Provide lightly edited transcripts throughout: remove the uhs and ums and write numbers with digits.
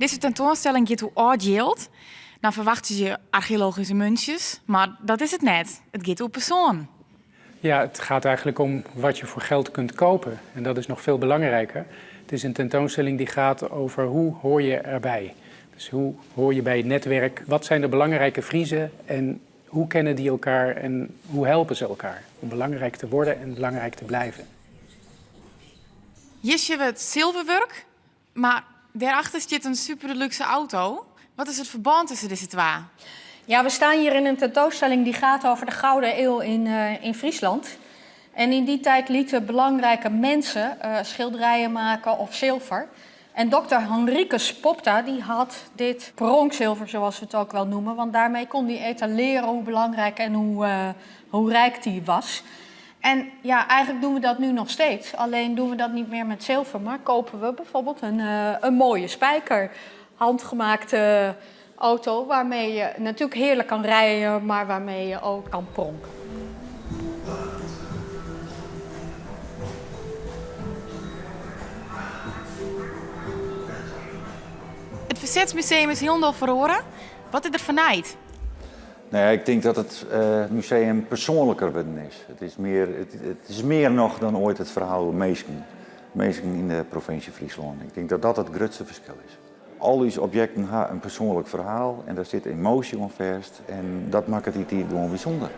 Dizze tentoanstelling giet oer âld jild. Dan ferwachtsje je archeologyske muntsjes, mar dat is it net. It giet oer persoanen. Ja, het gaat eigenlijk om wat je voor geld kunt kopen. En dat is nog veel belangrijker. Het is een tentoonstelling die gaat over hoe hoor je erbij. Dus hoe hoor je bij het netwerk? Wat zijn de belangrijke Friezen en hoe kennen die elkaar en hoe helpen ze elkaar om belangrijk te worden en belangrijk te blijven? Hjir sjogge we it silverwurk, mar dêrachter stiet in super luxe auto. Wat is it ferbân tusken dizze twa? Ja, we staan hier in een tentoonstelling die gaat over de Gouden Eeuw in Friesland. En in die tijd lieten belangrijke mensen schilderijen maken of zilver. En dokter Henricus Popta die had dit pronkzilver, zoals we het ook wel noemen. Want daarmee kon hij etaleren hoe belangrijk en hoe rijk die was. En ja, eigenlijk doen we dat nu nog steeds. Alleen doen we dat niet meer met zilver, maar kopen we bijvoorbeeld een mooie spijker. Handgemaakte auto waarmee je natuurlijk heerlijk kan rijden, maar waarmee je ook kan pronken. It Fersetsmuseum is hielendal feroare. Wat is der fernijd? Nou ja, ik denk dat het museum persoonlijker wurden is. Het is meer nog dan ooit het verhaal oer minsken. Minsken yn de provinsje Fryslân. Ik denk dat dat it grutste ferskil is. Al ús objekten ha in persoanlik ferhaal en dêr sit emoasje oan fêst en dat makket dy tiid gewoan bysûnder.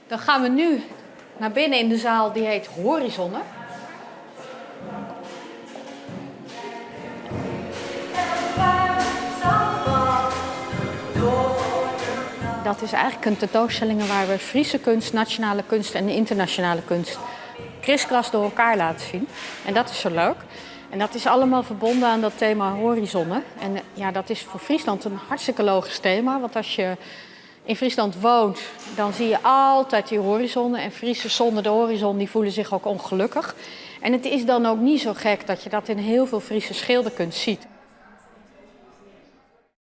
Dan gaan we nu naar binnen in de zaal die heet Horizonnen. Dat is eigenlijk een tentoonstelling waar we Friese kunst, nationale kunst en internationale kunst kriskras door elkaar laten zien. En dat is zo leuk. En dat is allemaal verbonden aan dat thema horizonnen. En ja, dat is voor Friesland een hartstikke logisch thema. Want als je in Friesland woont, dan zie je altijd die horizonnen. En Friesen zonder de horizon, die voelen zich ook ongelukkig. En het is dan ook niet zo gek dat je dat in heel veel Friese schilderkunst ziet.